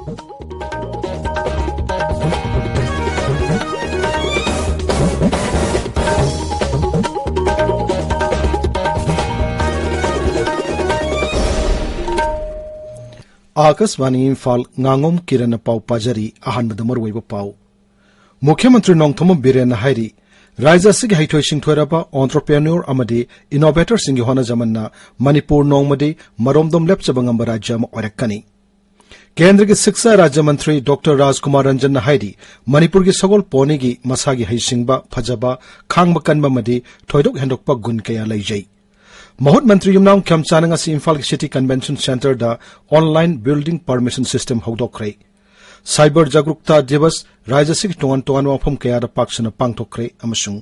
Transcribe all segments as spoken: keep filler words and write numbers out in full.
ꯑꯥꯀꯥꯁꯕꯥꯅꯤ ꯏꯝꯐꯥꯜ, ꯉꯥꯉꯣꯝ ꯀꯤꯔꯟꯅ ꯄꯥꯎ ꯄꯥꯖꯔꯤ꯫ ꯑꯍꯥꯟꯕꯗ ꯃꯔꯨꯑꯣꯏꯕ ꯄꯥꯎ꯫ ꯃꯨꯈ꯭ꯌ ꯃꯟꯇ꯭ꯔꯤ ꯅꯣꯡꯊꯣꯝꯕꯝ ꯕꯤꯔꯦꯟꯅ ꯍꯥꯏꯔꯤ, ꯔꯥꯖ꯭ꯌ ꯑꯁꯤꯒꯤ ꯍꯩꯊꯣꯏ ꯁꯤꯡꯊꯣꯏꯔꯕ entrepreneur ꯑꯃꯗꯤ innovatorꯁꯤꯡꯒꯤ ꯍꯣꯠꯅꯖꯃꯟꯅ ꯃꯅꯤꯄꯨꯔ ꯅꯣꯡꯃꯗꯤ ꯃꯔꯣꯝꯗꯣꯝ ꯂꯦꯞꯆꯕ ꯉꯝꯕ ꯔꯥꯖ꯭ꯌ ꯑꯃ ꯑꯣꯏꯔꯛꯀꯅꯤ꯫ ꯀꯦꯟꯗ꯭ꯔꯒꯤ ꯁꯤꯛꯁꯥ ꯔꯥꯖ꯭ꯌ ꯃꯟꯇ꯭ꯔꯤ ꯗꯣꯛꯇꯔ ꯔꯥꯖꯀꯨꯃꯥꯔ ꯔꯟꯖꯟꯅ ꯍꯥꯏꯔꯤ, ꯃꯅꯤꯄꯨꯔꯒꯤ ꯁꯒꯣꯜ ꯄꯣꯅꯤꯒꯤ ꯃꯁꯥꯒꯤ ꯍꯩꯁꯤꯡꯕ, ꯐꯖꯕ, ꯈꯥꯡꯕ ꯀꯟꯕ ꯑꯃꯗꯤ ꯊꯣꯏꯗꯣꯛ ꯍꯦꯟꯗꯣꯛꯄ ꯒꯨꯟ ꯀꯌꯥ ꯂꯩꯖꯩ꯫ ꯃꯍꯨꯠ ꯃꯟꯇ꯭ꯔꯤ ꯌꯨꯝꯅꯥꯝ ꯈꯦꯝꯆꯥꯅ ꯉꯁꯤ ꯏꯝꯐꯥꯜꯒꯤ City Convention Centreꯗ online building permission system ꯍꯧꯗꯣꯛꯈ꯭ꯔꯦ꯫ Cyber Jagrukta Diwas ꯔꯥꯖ꯭ꯌ ꯑꯁꯤꯒꯤ ꯇꯣꯉꯥꯟ ꯇꯣꯉꯥꯟꯕ ꯃꯐꯝ ꯀꯌꯥꯗ ꯄꯥꯛ ꯁꯟꯅ ꯄꯥꯡꯊꯣꯛꯈ꯭ꯔꯦ ꯑꯃꯁꯨꯡ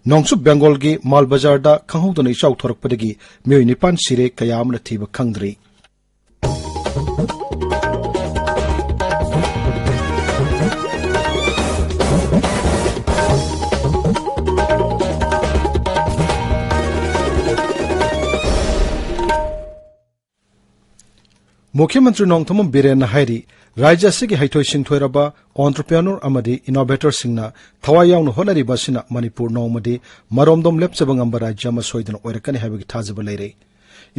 ꯅꯣꯡꯆꯨꯞ ꯕꯦꯡꯒꯣꯜꯒꯤ ꯃꯥꯜ ꯕꯖꯥꯔꯗ ꯈꯪꯍꯧꯗꯅ ꯏꯆꯥꯎ ꯊꯣꯔꯛꯄꯗꯒꯤ ꯃꯤꯑꯣꯏ ꯅꯤꯄꯥꯟ ꯁꯤꯔꯦ, ꯀꯌꯥ ꯑꯃꯅ ꯊꯤꯕ ꯈꯪꯗ꯭ꯔꯤ꯫ ꯃꯨꯈ꯭ꯌ ꯃꯟꯇ꯭ꯔꯤ ꯅꯣꯡꯊꯣꯝꯕꯝ ꯕꯤꯔꯦꯟꯅ ꯍꯥꯏꯔꯤ, ꯔꯥꯖ꯭ꯌ ꯑꯁꯤꯒꯤ ꯍꯩꯊꯣꯏ ꯁꯤꯡꯊꯣꯏꯔꯕ entrepreneur ꯑꯃꯗꯤ innovatorꯁꯤꯡꯅ ꯊꯋꯥꯏ ꯌꯥꯎꯅ ꯍꯣꯠꯅꯔꯤꯕ ꯑꯁꯤꯅ ꯃꯅꯤꯄꯨꯔ ꯅꯣꯡꯃꯗꯤ ꯃꯔꯣꯝꯗꯣꯝ ꯂꯦꯞꯆꯕ ꯉꯝꯕ ꯔꯥꯖ꯭ꯌ ꯑꯃ ꯁꯣꯏꯗꯅ ꯑꯣꯏꯔꯛꯀꯅꯤ ꯍꯥꯏꯕꯒꯤ ꯊꯥꯖꯕ ꯂꯩꯔꯦ꯫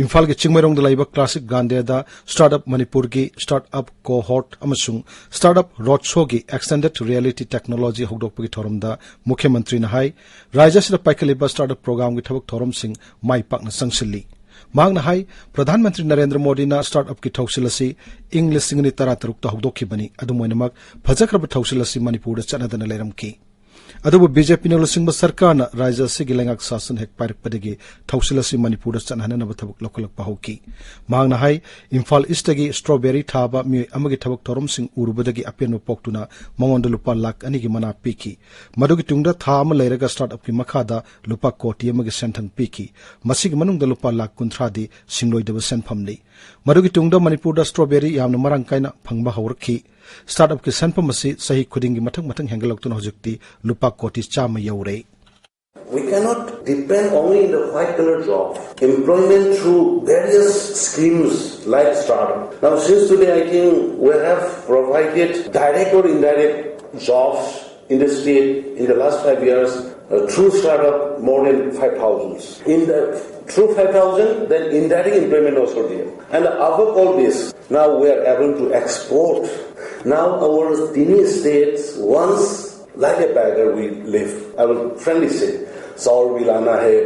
ꯏꯝꯐꯥꯜꯒꯤ ꯆꯤꯡꯃꯩꯔꯣꯡꯗ ꯂꯩꯕ Classic Gandhiꯗ Startup Manipurꯒꯤ Startup Cohort ꯑꯃꯁꯨꯡ Startup Road Showꯒꯤ extended reality technology ꯍꯧꯗꯣꯛꯄꯒꯤ ꯊꯧꯔꯝꯗ ꯃꯨꯈ꯭ꯌ ꯃꯟꯇ꯭ꯔꯤꯅ ꯍꯥꯏ, ꯔꯥꯖ꯭ꯌ ꯑꯁꯤꯗ ꯄꯥꯏꯈꯠꯂꯤꯕ startup programꯒꯤ ꯊꯕꯛ ꯊꯧꯔꯝꯁꯤꯡ ꯃꯥꯏ ꯄꯥꯛꯅ ꯆꯪꯁꯤꯜꯂꯤ꯫ ꯃꯍꯥꯛꯅ ꯍꯥꯏ, ꯄ꯭ꯔꯙꯥꯟ ꯃꯟꯇ꯭ꯔꯤ ꯅꯔꯦꯟꯗ꯭ꯔ ꯃꯣꯗꯤꯅ startupꯀꯤ ꯊꯧꯁꯤꯜ ꯑꯁꯤ ꯏꯪ ꯂꯤꯁꯤꯡ ꯑꯅꯤ ꯇꯔꯥꯇꯔꯨꯛꯇ ꯍꯧꯗꯣꯛꯈꯤꯕꯅꯤ꯫ ꯑꯗꯨꯝ ꯑꯣꯏꯅꯃꯛ, ꯐꯖꯈ꯭ꯔꯕ ꯊꯧꯁꯤꯜ ꯑꯁꯤ ꯃꯅꯤꯄꯨꯔꯗ ꯆꯠꯅꯗꯅ ꯂꯩꯔꯝꯈꯤ꯫ ꯑꯗꯨꯕꯨ BJPꯅ ꯂꯨꯆꯤꯡꯕ ꯁꯔꯀꯥꯔꯅ ꯔꯥꯖ꯭ꯌ ꯑꯁꯤꯒꯤ ꯂꯩꯉꯥꯛ ꯁꯥꯁꯟ ꯍꯦꯛ ꯄꯥꯏꯔꯛꯄꯗꯒꯤ ꯊꯧꯁꯤꯜ ꯑꯁꯤ ꯃꯅꯤꯄꯨꯔꯗ ꯆꯠꯅꯍꯟꯅꯕ ꯊꯕꯛ ꯂꯧꯈꯠꯂꯛꯄ ꯍꯧꯈꯤ꯫ ꯃꯍꯥꯛꯅ ꯍꯥꯏ, ꯏꯝꯐꯥꯜ ꯏꯁꯇꯒꯤ strawberry ꯊꯥꯕ ꯃꯤꯑꯣꯏ ꯑꯃꯒꯤ ꯊꯕꯛ ꯊꯧꯔꯝꯁꯤꯡ ꯎꯔꯨꯕꯗꯒꯤ ꯑꯄꯦꯟꯕ ꯄꯣꯛꯇꯨꯅ ꯃꯉꯣꯟꯗ ꯂꯨꯄꯥ ꯂꯥꯈ ꯑꯅꯤꯒꯤ ꯃꯅꯥ ꯄꯤꯈꯤ꯫ ꯃꯗꯨꯒꯤ ꯇꯨꯡꯗ ꯊꯥ ꯑꯃ ꯂꯩꯔꯒ startupꯀꯤ ꯃꯈꯥꯗ ꯂꯨꯄꯥ ꯀꯣꯇꯤ ꯑꯃꯒꯤ ꯁꯦꯟꯊꯪ ꯄꯤꯈꯤ꯫ ꯃꯁꯤꯒꯤ ꯃꯅꯨꯡꯗ ꯂꯨꯄꯥ ꯂꯥꯈ ꯀꯨꯟꯊ꯭ꯔꯥꯗꯤ ꯁꯤꯡꯂꯣꯏꯗꯕ ꯁꯦꯟꯐꯝꯅꯤ꯫ ꯃꯗꯨꯒꯤ ꯇꯨꯡꯗ ꯃꯅꯤꯄꯨꯔꯗ strawberry ꯌꯥꯝꯅ ꯃꯔꯥꯡ ꯀꯥꯏꯅ ꯐꯪꯕ ꯍꯧꯔꯛꯈꯤ꯫ Startupꯀꯤ ꯁꯦꯟꯐꯝ ꯑꯁꯤ ꯆꯍꯤ ꯈꯨꯗꯤꯡꯒꯤ ꯃꯊꯪ ꯃꯊꯪ ꯍꯦꯟꯒꯠꯂꯛꯇꯨꯅ ꯍꯧꯖꯤꯛꯇꯤ ꯂꯨꯄꯥ ꯀꯣꯇꯤ ꯆꯥꯝꯃ ꯌꯧꯔꯦ꯫ We cannot depend only in the white collar job. Employment through various schemes like startup. Now, since today, I think we have provided direct or indirect jobs in the state in the last five years uh, through startup more than five thousand. In the through five thousand, then indirect employment also there. And above all this, now we are able to export. Now our tiny states once like a beggar we live. I will frankly say, चावल भी लाना है,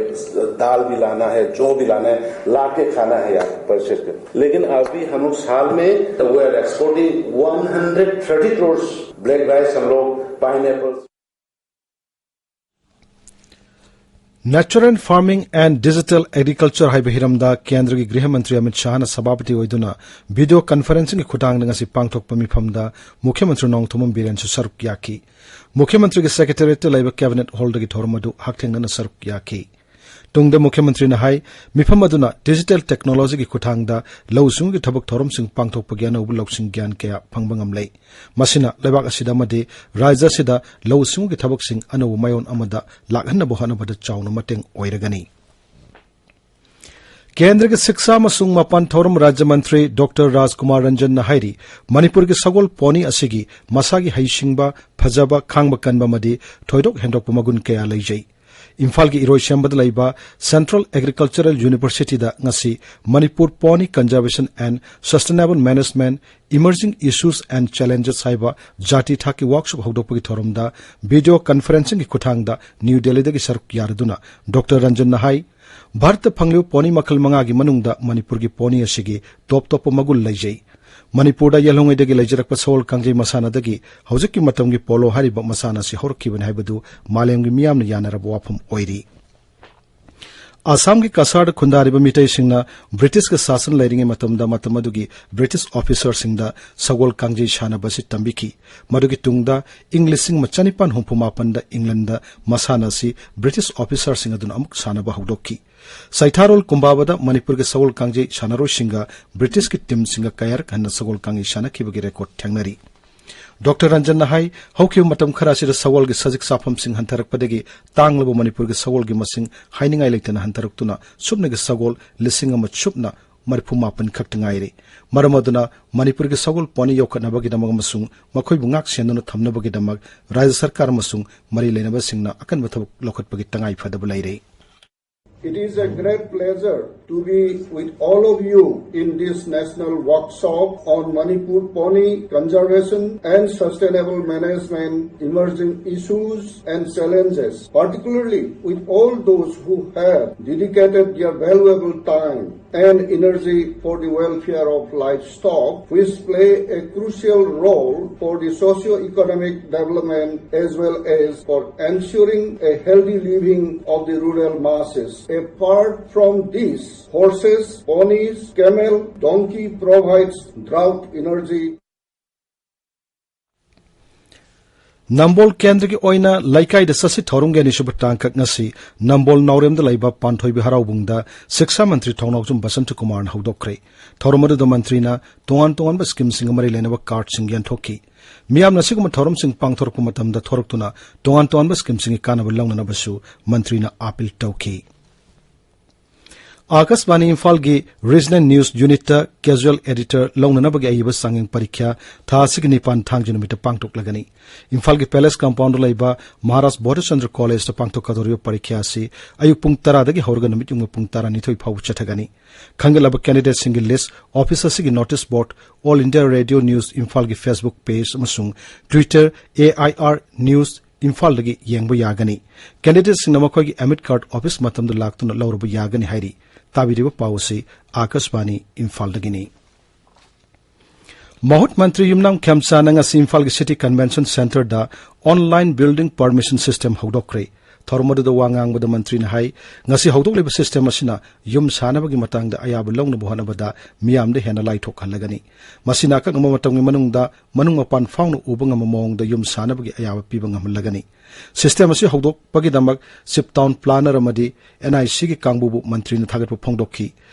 दाल भी लाना है, जो भी लाना है, ला के खाना है यार पैसे पे। लेकिन अभी हम लोग साल में we are exporting one hundred thirty crores black rice हम लोग, pineapple. Natural farming and digital agriculture ꯍꯥꯏꯕ ꯍꯤꯔꯝꯗ ꯀꯦꯟꯗ꯭ꯔꯒꯤ ꯒ꯭ꯔꯤꯍ ꯃꯟꯇ꯭ꯔꯤ ꯑꯃꯤꯠ ꯁꯥꯍꯅ ꯁꯚꯥꯄꯇꯤ ꯑꯣꯏꯗꯨꯅ ꯚꯤꯗꯤꯑꯣ ꯀꯟꯐꯔꯦꯟꯁꯤꯡꯒꯤ ꯈꯨꯊꯥꯡꯗ ꯉꯁꯤ ꯄꯥꯡꯊꯣꯛꯄ ꯃꯤꯐꯝꯗ ꯃꯨꯈ꯭ꯌ ꯃꯟꯇ꯭ꯔꯤ ꯅꯣꯡꯊꯣꯝꯕꯝ ꯕꯤꯔꯦꯟꯁꯨ ꯁꯔꯨꯛ ꯌꯥꯈꯤ꯫ ꯃꯨꯈ꯭ꯌ ꯃꯟꯇ꯭ꯔꯤꯒꯤ ꯁꯦꯀ꯭ꯔꯦꯇꯦꯔꯤꯌꯦꯠꯇ ꯂꯩꯕ ꯀꯦꯕꯤꯅꯦꯠ ꯍꯣꯜꯗꯒꯤ ꯊꯧꯔꯝ ꯑꯗꯨ ꯍꯛꯊꯦꯡꯅꯅ ꯁꯔꯨꯛ ꯌꯥꯈꯤ꯫ ꯇꯨꯡꯗ ꯃꯨꯈ꯭ꯌ ꯃꯟꯇ꯭ꯔꯤꯅ ꯍꯥꯏ, ꯃꯤꯐꯝ ꯑꯗꯨꯅ ꯗꯤꯖꯤꯇꯦꯜ ꯇꯦꯛꯅꯣꯂꯣꯖꯤꯒꯤ ꯈꯨꯊꯥꯡꯗ ꯂꯧꯎ ꯁꯤꯡꯎꯒꯤ ꯊꯕꯛ ꯊꯧꯔꯝꯁꯤꯡ ꯄꯥꯡꯊꯣꯛꯄꯒꯤ ꯑꯅꯧꯕ ꯂꯧꯁꯤꯡ ꯒ꯭ꯌꯥꯟ ꯀꯌꯥ ꯐꯪꯕ ꯉꯝꯂꯦ꯫ ꯃꯁꯤꯅ ꯂꯩꯕꯥꯛ ꯑꯁꯤꯗ ꯑꯃꯗꯤ ꯔꯥꯖ꯭ꯌ ꯑꯁꯤꯗ ꯂꯧꯎ ꯁꯤꯡꯎꯒꯤ ꯊꯕꯛꯁꯤꯡ ꯑꯅꯧꯕ ꯃꯥꯏꯑꯣꯟ ꯑꯃꯗ ꯂꯥꯛꯍꯟꯅꯕ ꯍꯣꯠꯅꯕꯗ ꯆꯥꯎꯅ ꯃꯇꯦꯡ ꯑꯣꯏꯔꯒꯅꯤ꯫ ꯀꯦꯟꯗ꯭ꯔꯒꯤ ꯁꯤꯛꯁꯥ ꯑꯃꯁꯨꯡ ꯃꯄꯥꯟ ꯊꯧꯔꯝ ꯔꯥꯖ꯭ꯌ ꯃꯟꯇ꯭ꯔꯤ ꯗꯣꯛꯇꯔ ꯔꯥꯖꯀꯨꯃꯥꯔ ꯔꯟꯖꯟꯅ ꯍꯥꯏꯔꯤ, ꯃꯅꯤꯄꯨꯔꯒꯤ ꯁꯒꯣꯜ ꯄꯣꯅꯤ ꯑꯁꯤꯒꯤ ꯃꯁꯥꯒꯤ ꯍꯩꯁꯤꯡꯕ, ꯐꯖꯕ, ꯈꯥꯡꯕ ꯀꯟꯕ ꯑꯃꯗꯤ ꯊꯣꯏꯗꯣꯛ ꯍꯦꯟꯗꯣꯛꯄ ꯃꯒꯨꯟ ꯀꯌꯥ ꯂꯩꯖꯩ꯫ ꯏꯝꯐꯥꯜꯒꯤ ꯏꯔꯣꯏꯁꯦꯝꯕꯗ ꯂꯩꯕ Central Agricultural Universityꯗ ꯉꯁꯤ Manipur Pony Conservation and Sustainable Management, Emerging Issues and Challenges ꯍꯥꯏꯕ ꯖꯥꯇꯤ ꯊꯥꯛꯀꯤ ꯋꯥꯛꯁꯣꯞ ꯍꯧꯗꯣꯛꯄꯒꯤ ꯊꯧꯔꯝꯗ ꯚꯤꯗꯤꯑꯣ ꯀꯟꯐꯔꯦꯟꯁꯤꯡꯒꯤ ꯈꯨꯊꯥꯡꯗ ꯅ꯭ꯌꯨ ꯗꯦꯜꯂꯤꯗꯒꯤ ꯁꯔꯨꯛ ꯌꯥꯔꯗꯨꯅ ꯗꯣꯛꯇꯔ ꯔꯟꯖꯟꯅ ꯍꯥꯏ, ꯚꯥꯔꯠꯇ ꯐꯪꯂꯤꯕ ꯄꯣꯅꯤ ꯃꯈꯜ ꯃꯉꯥꯒꯤ ꯃꯅꯨꯡꯗ ꯃꯅꯤꯄꯨꯔꯒꯤ ꯄꯣꯅꯤ ꯑꯁꯤꯒꯤ ꯇꯣꯞ ꯇꯣꯞꯄ ꯃꯒꯨꯟ ꯂꯩꯖꯩ꯫ ꯃꯅꯤꯄꯨꯔꯗ ꯌꯦꯜꯍꯧꯉꯩꯗꯒꯤ ꯂꯩꯖꯔꯛꯄ ꯁꯒꯣꯜ ꯀꯥꯡꯖꯩ ꯃꯁꯥꯟꯅꯗꯒꯤ ꯍꯧꯖꯤꯛꯀꯤ ꯃꯇꯝꯒꯤ ꯄꯣꯂꯣ ꯍꯥꯏꯔꯤꯕ ꯃꯁꯥꯟꯅ ꯑꯁꯤ ꯍꯧꯔꯛꯈꯤꯕꯅꯤ ꯍꯥꯏꯕꯗꯨ ꯃꯥꯂꯦꯝꯒꯤ ꯃꯤꯌꯥꯝꯅ ꯌꯥꯅꯔꯕ ꯋꯥꯐꯝ ꯑꯣꯏꯔꯤ꯫ ꯑꯁꯥꯝꯒꯤ ꯀꯁꯥꯔꯗ ꯈꯨꯟꯗꯥꯔꯤꯕ ꯃꯤꯇꯩꯁꯤꯡꯅ ꯕ꯭ꯔꯤꯇꯤꯁꯀꯤ ꯁꯥꯁꯟ ꯂꯩꯔꯤꯉꯩ ꯃꯇꯝꯗ ꯃꯇꯝ ꯑꯗꯨꯒꯤ ꯕ꯭ꯔꯤꯇꯤꯁ ꯑꯣꯐꯤꯁꯔꯁꯤꯡꯗ ꯁꯒꯣꯜ ꯀꯥꯡꯖꯩ ꯁꯥꯟꯅꯕ ꯑꯁꯤ ꯇꯝꯕꯤꯈꯤ꯫ ꯃꯗꯨꯒꯤ ꯇꯨꯡꯗ ꯏꯪ ꯂꯤꯁꯤꯡ ꯑꯃ ꯆꯅꯤꯄꯥꯟ ꯍꯨꯝꯐꯨ ꯃꯥꯄꯟꯗ ꯏꯪꯂꯦꯟꯗ ꯃꯁꯥꯟꯅ ꯑꯁꯤ ꯕ꯭ꯔꯤꯇꯤꯁ ꯑꯣꯐꯤꯁꯔꯁꯤꯡ ꯑꯗꯨꯅ ꯑꯃꯨꯛ ꯁꯥꯟꯅꯕ ꯍꯧꯗꯣꯛꯈꯤ꯫ ꯆꯩꯊꯥꯔꯣꯜ ꯀꯨꯝꯕꯥꯕꯗ ꯃꯅꯤꯄꯨꯔꯒꯤ ꯁꯒꯣꯜ ꯀꯥꯡꯖꯩ ꯁꯥꯟꯅꯔꯣꯏꯁꯤꯡꯒ ꯕ꯭ꯔꯤꯇꯤꯁꯀꯤ ꯇꯤꯝꯁꯤꯡꯒ ꯀꯌꯥꯔꯛ ꯍꯟꯅ ꯁꯒꯣꯜ ꯀꯥꯡꯖꯩ ꯁꯥꯟꯅꯈꯤꯕꯒꯤ ꯔꯦꯀꯣꯔꯗ ꯊꯦꯡꯅꯔꯤ꯫ ꯗꯣꯛꯇꯔ ꯔꯟꯖꯟꯅ ꯍꯥꯏ, ꯍꯧꯈꯤꯕ ꯃꯇꯝ ꯈꯔ ꯑꯁꯤꯗ ꯁꯒꯣꯜꯒꯤ ꯁꯖꯤꯛ ꯆꯥꯐꯝꯁꯤꯡ ꯍꯟꯊꯔꯛꯄꯗꯒꯤ ꯇꯥꯡꯂꯕ ꯃꯅꯤꯄꯨꯔꯒꯤ ꯁꯒꯣꯜꯒꯤ ꯃꯁꯤꯡ ꯍꯥꯏꯅꯤꯡꯉꯥꯏ ꯂꯩꯇꯅ ꯍꯟꯊꯔꯛꯇꯨꯅ ꯁꯨꯞꯅꯒꯤ ꯁꯒꯣꯜ ꯂꯤꯁꯤꯡ ꯑꯃ ꯁꯨꯞꯅ ꯃꯔꯤꯐꯨ ꯃꯥꯄꯟ ꯈꯛꯇ ꯉꯥꯏꯔꯦ꯫ ꯃꯔꯝ ꯑꯗꯨꯅ ꯃꯅꯤꯄꯨꯔꯒꯤ ꯁꯒꯣꯜ ꯄꯣꯅꯤ ꯌꯣꯛꯈꯠꯅꯕꯒꯤꯗꯃꯛ ꯑꯃꯁꯨꯡ ꯃꯈꯣꯏꯕꯨ ꯉꯥꯛ ꯁꯦꯟꯗꯨꯅ ꯊꯝꯅꯕꯒꯤꯗꯃꯛ ꯔꯥꯖ꯭ꯌ ꯁꯔꯀꯥꯔ ꯑꯃꯁꯨꯡ ꯃꯔꯤ ꯂꯩꯅꯕꯁꯤꯡꯅ ꯑꯀꯟꯕ ꯊꯕꯛ ꯂꯧꯈꯠꯄꯒꯤ ꯇꯉꯥꯏ ꯐꯗꯕ ꯂꯩꯔꯦ꯫ It is a great pleasure to be with all of you in this national workshop on Manipur pony conservation and sustainable management, emerging issues and challenges, particularly with all those who have dedicated their valuable time and energy for the welfare of livestock, which play a crucial role for the socio-economic development as well as for ensuring a healthy living of the rural masses. Apart from this, horses, ponies, camel, donkey provides drought energy. ꯅꯝꯕꯣꯜ ꯀꯦꯟꯗ꯭ꯔꯒꯤ ꯑꯣꯏꯅ ꯂꯩꯀꯥꯏꯗ ꯆꯠꯁꯤ ꯊꯧꯔꯝꯒꯤ ꯑꯅꯤꯁꯨꯕ ꯇꯥꯡꯀꯛ ꯉꯁꯤ ꯅꯝꯕꯣꯜ ꯅꯥꯎꯔꯦꯝꯗ ꯂꯩꯕ ꯄꯥꯟꯊꯣꯏꯕꯤ ꯍꯔꯥꯎꯕꯨꯡꯗ ꯁꯤꯛꯁꯥ ꯃꯟꯇ꯭ꯔꯤ ꯊꯧꯅꯥꯎꯖꯝ ꯕꯁꯟꯇ ꯀꯨꯃꯥꯔꯅ ꯍꯧꯗꯣꯛꯈ꯭ꯔꯦ꯫ ꯊꯧꯔꯝ ꯑꯗꯨꯗ ꯃꯟꯇ꯭ꯔꯤꯅ ꯇꯣꯉꯥꯟ ꯇꯣꯉꯥꯟꯕ ꯁ꯭ꯀꯤꯝꯁꯤꯡꯒ ꯃꯔꯤ ꯂꯩꯅꯕ ꯀꯥꯔꯗꯁꯤꯡ ꯌꯦꯟꯊꯣꯛꯈꯤ꯫ ꯃꯤꯌꯥꯝꯅ ꯑꯁꯤꯒꯨꯝꯕ ꯊꯧꯔꯝꯁꯤꯡ ꯄꯥꯡꯊꯣꯔꯛꯄ ꯃꯇꯝꯗ ꯊꯣꯔꯛꯇꯨꯅ ꯇꯣꯉꯥꯟ ꯇꯣꯉꯥꯟꯕ ꯁ꯭ꯀꯤꯝꯁꯤꯡꯒꯤ ꯀꯥꯟꯅꯕ ꯂꯧꯅꯅꯕꯁꯨ ꯃꯟꯇ꯭ꯔꯤꯅ ꯑꯥꯄꯤꯜ ꯇꯧꯈꯤ꯫ ꯑꯥꯀꯥꯁꯕꯥꯅꯤ ꯏꯝꯐꯥꯜꯒꯤ ꯔꯤꯖꯅꯦꯜ ꯅ꯭ꯌꯨꯁ ꯌꯨꯅꯤꯠꯇ ꯀꯦꯖꯨꯑꯦꯜ ꯑꯦꯗꯤꯇꯔ ꯂꯧꯅꯅꯕꯒꯤ ꯑꯏꯕ ꯆꯥꯡꯌꯦꯡ ꯄꯔꯤꯈ꯭ꯌꯥ ꯊꯥ ꯑꯁꯤꯒꯤ ꯅꯤꯄꯥꯟ ꯊꯥꯡꯖ ꯅꯨꯃꯤꯠꯇ ꯄꯥꯡꯊꯣꯛꯂꯒꯅꯤ꯫ ꯏꯝꯐꯥꯜꯒꯤ ꯄꯦꯂꯦꯁ ꯀꯝꯄꯥꯎꯟꯗ ꯂꯩꯕ ꯃꯍꯥꯔꯥꯖ ꯕꯣꯙꯆꯟꯗ꯭ꯔ ꯀꯣꯂꯦꯖꯇ ꯄꯥꯡꯊꯣꯛꯀꯗꯧꯔꯤꯕ ꯄꯔꯤꯈ꯭ꯌꯥ ꯑꯁꯤ ꯑꯌꯨꯛ ꯄꯨꯡ ꯇꯔꯥꯗꯒꯤ ꯍꯧꯔꯒ ꯅꯨꯃꯤꯠ ꯌꯨꯡꯕ ꯄꯨꯡ ꯇꯔꯥꯅꯤꯊꯣꯏ ꯐꯥꯎꯕ ꯆꯠꯊꯒꯅꯤ꯫ ꯈꯪꯒꯠꯂꯕ ꯀꯦꯟꯗꯤꯗꯦꯠꯁꯤꯡꯒꯤ ꯂꯤꯁ꯭ꯠ ꯑꯣꯐꯤꯁ ꯑꯁꯤꯒꯤ ꯅꯣꯇꯤꯁ ꯕꯣꯔꯗ, ꯑꯣꯜ ꯏꯟꯗꯤꯌꯥ ꯔꯦꯗꯤꯑꯣ ꯅ꯭ꯌꯨꯁ ꯏꯝꯐꯥꯜꯒꯤ ꯐꯦꯁꯕꯨꯛ ꯄꯦꯖ ꯑꯃꯁꯨꯡ Twitter A I R news ꯏꯝꯐꯥꯜꯗꯒꯤ ꯌꯦꯡꯕ ꯌꯥꯒꯅꯤ꯫ ꯀꯦꯟꯗꯤꯗꯦꯠꯁꯤꯡꯅ ꯃꯈꯣꯏꯒꯤ ꯑꯦꯗꯃꯤꯠ ꯀꯥꯔꯗ ꯑꯣꯐꯤꯁ ꯃꯇꯝꯗ ꯂꯥꯛꯇꯨꯅ ꯂꯧꯔꯕ ꯌꯥꯒꯅꯤ ꯍꯥꯏꯔꯤ꯫ ꯇꯥꯕꯤꯔꯤꯕ ꯄꯥꯎ ꯑꯁꯤ ꯑꯥꯀꯥꯁꯕꯥꯅꯤ ꯏꯝꯐꯥꯜꯗꯒꯤꯅꯤ꯫ ꯃꯍꯨꯠ ꯃꯟꯇ꯭ꯔꯤ ꯌꯨꯝꯅꯥꯝ ꯈꯦꯝꯆꯥꯅ ꯉꯁꯤ ꯏꯝꯐꯥꯜꯒꯤ ꯁꯤꯇꯤ ꯀꯟꯚꯦꯟꯁꯟ ꯁꯦꯟꯇꯔꯗ ꯑꯣꯟꯂꯥꯏꯟ ꯕꯤꯜꯗꯤꯡ ꯄꯔꯃꯤꯁꯟ ꯁꯤꯁꯇꯦꯝ ꯍꯧꯗꯣꯛꯈ꯭ꯔꯦ꯫ ꯊꯧꯔꯝ ꯑꯗꯨꯗ ꯋꯥ ꯉꯥꯡꯕꯗ ꯃꯟꯇ꯭ꯔꯤꯅ ꯍꯥꯏ, ꯉꯁꯤ ꯍꯧꯗꯣꯛꯂꯤꯕ ꯁꯤꯁꯇꯦꯝ ꯑꯁꯤꯅ ꯌꯨꯝ ꯁꯥꯅꯕꯒꯤ ꯃꯇꯥꯡꯗ ꯑꯌꯥꯕ ꯂꯧꯅꯕ ꯍꯣꯠꯅꯕꯗ ꯃꯤꯌꯥꯝꯗ ꯍꯦꯟꯅ ꯂꯥꯏꯊꯣꯛꯍꯜꯂꯒꯅꯤ꯫ ꯃꯁꯤꯅ ꯑꯀꯛꯅꯕ ꯃꯇꯝꯒꯤ ꯃꯅꯨꯡꯗ ꯃꯅꯨꯡ ꯃꯄꯥꯟ ꯐꯥꯎꯅ ꯎꯕ ꯉꯝꯕ ꯃꯑꯣꯡꯗ ꯌꯨꯝ ꯁꯥꯅꯕꯒꯤ ꯑꯌꯥꯕ ꯄꯤꯕ ꯉꯝꯍꯜꯂꯒꯅꯤ꯫ ꯁꯤꯁꯇꯦꯝ ꯑꯁꯤ ꯍꯧꯗꯣꯛꯄꯒꯤꯗꯃꯛ ꯆꯤꯐ ꯇꯥꯎꯟ ꯄ꯭ꯂꯥꯅꯔ ꯑꯃꯗꯤ ꯑꯦꯟ ꯑꯥꯏ ꯁꯤꯒꯤ ꯀꯥꯡꯕꯨꯕꯨ ꯃꯟꯇ꯭ꯔꯤꯅ ꯊꯥꯒꯠꯄ ꯐꯣꯡꯗꯣꯛꯈꯤ꯫